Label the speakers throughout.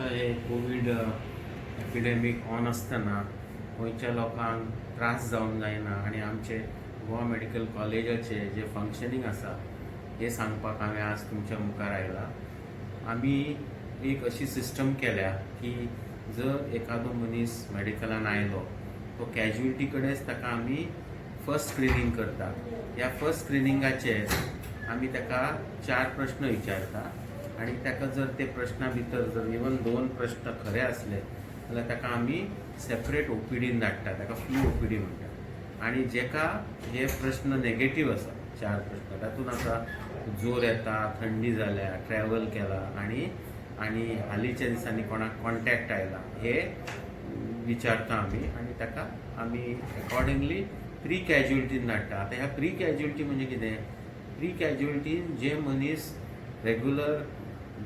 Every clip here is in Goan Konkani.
Speaker 1: हे कोवीड एपिडेमीक ऑन आसतना गोंयच्या लोकांक त्रास जावंक जायना आनी आमचे गोवा मेडिकल कॉलेजाचे जे फंक्शनींग आसा हें सांगपाक हांवें आज तुमच्या मुखार आयला. आमी एक अशी सिस्टम केल्या की जर एखादो मनीस मेडिकलान आयलो, तो कॅज्युअलिटी कडेच ताका आमी फर्स्ट स्क्रिनींग करता. ह्या फर्स्ट स्क्रिनिंगाचेर आमी ताका चार प्रश्न विचारता आनी ताका जर ते प्रश्ना भितर जर इवन दोन प्रश्न खरे आसले जाल्यार ताका आमी सेपरेट ओपीडीन धाडटा. ताका फ्लू ओपीडी म्हणटा. आनी जेका हे प्रश्न नेगेटीव आसा, चार प्रश्न, तातूंत आसा जोर येता, थंडी जाल्या, ट्रॅवल केला आनी हालींच्या दिसांनी कोणाक कॉन्टॅक्ट आयला, हे विचारता आमी आनी ताका आमी अकॉर्डिंगली प्री कॅज्युअलिटीन धाडटा. आतां ह्या प्री कॅज्युअलिटी म्हणजे कितें? प्री कॅज्युअलिटीन जे मनीस रेगुलर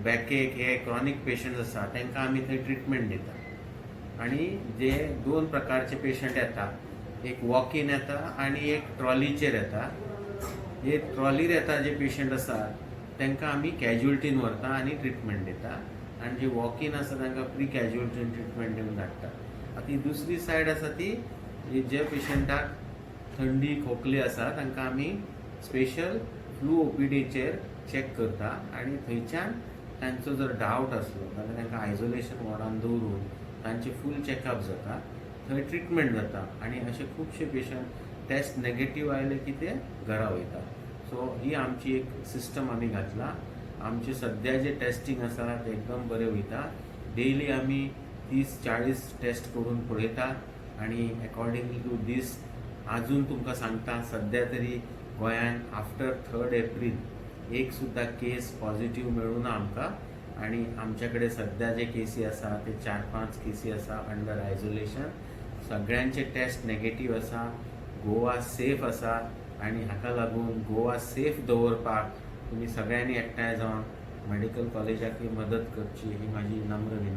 Speaker 1: बॅकेक हे क्रॉनीक पेशंट आसा, तांकां आमी थंय ट्रिटमेंट दिता. आनी जे दोन प्रकारचे पेशंट येता, एक वॉक इन येता आनी एक ट्रॉलीचेर येता. हे ट्रॉलीर येता जे पेशंट आसा, तांकां आमी कॅज्युअलिटीन व्हरता आनी ट्रिटमेंट दिता आनी जे वॉक इन आसा, तांकां प्री कॅज्युअलिटीन ट्रिटमेंट दिवन धाडटा. आतां ही दुसरी सायड आसा ती जे पेशंटाक थंडी खोकली आसा, तांकां आमी स्पेशल फ्लू ओपीडीचेर चॅक करता आनी थंयच्यान तांचो जर डावट आसलो जाल्यार तांकां आयसोलेशन वॉर्डान दवरून तांचे फूल चॅकअप जाता, थंय ट्रिटमेंट जाता आनी अशे खुबशे पेशंट टेस्ट नेगेटीव आयले की ते घरा वयता. सो ही आमची एक सिस्टम आमी घातला. आमचे सद्या जे टेस्टींग आसा ते एकदम बरें वयता. डेली आमी 30-40 टेस्ट करून पळयता आनी अकॉर्डिंगली टू दीस आजून तुमकां सांगता, सद्या तरी गोंयान आफ्टर 3 एप्रील एक सुद्दां केस पॉझिटीव मेळूं ना आमकां. आनी आमच्या कडेन सद्या जे केसी आसा ते चार पांच केसी आसा अंडर आयसोलेशन. सगळ्यांचे टेस्ट नेगेटीव आसा. गोवा सेफ आसा आनी हाका लागून गोवा सेफ दवरपाक तुमी सगळ्यांनी एकठांय जावन मेडिकल कॉलेजाकूय मदत करची ही म्हाजी नम्र विनंती.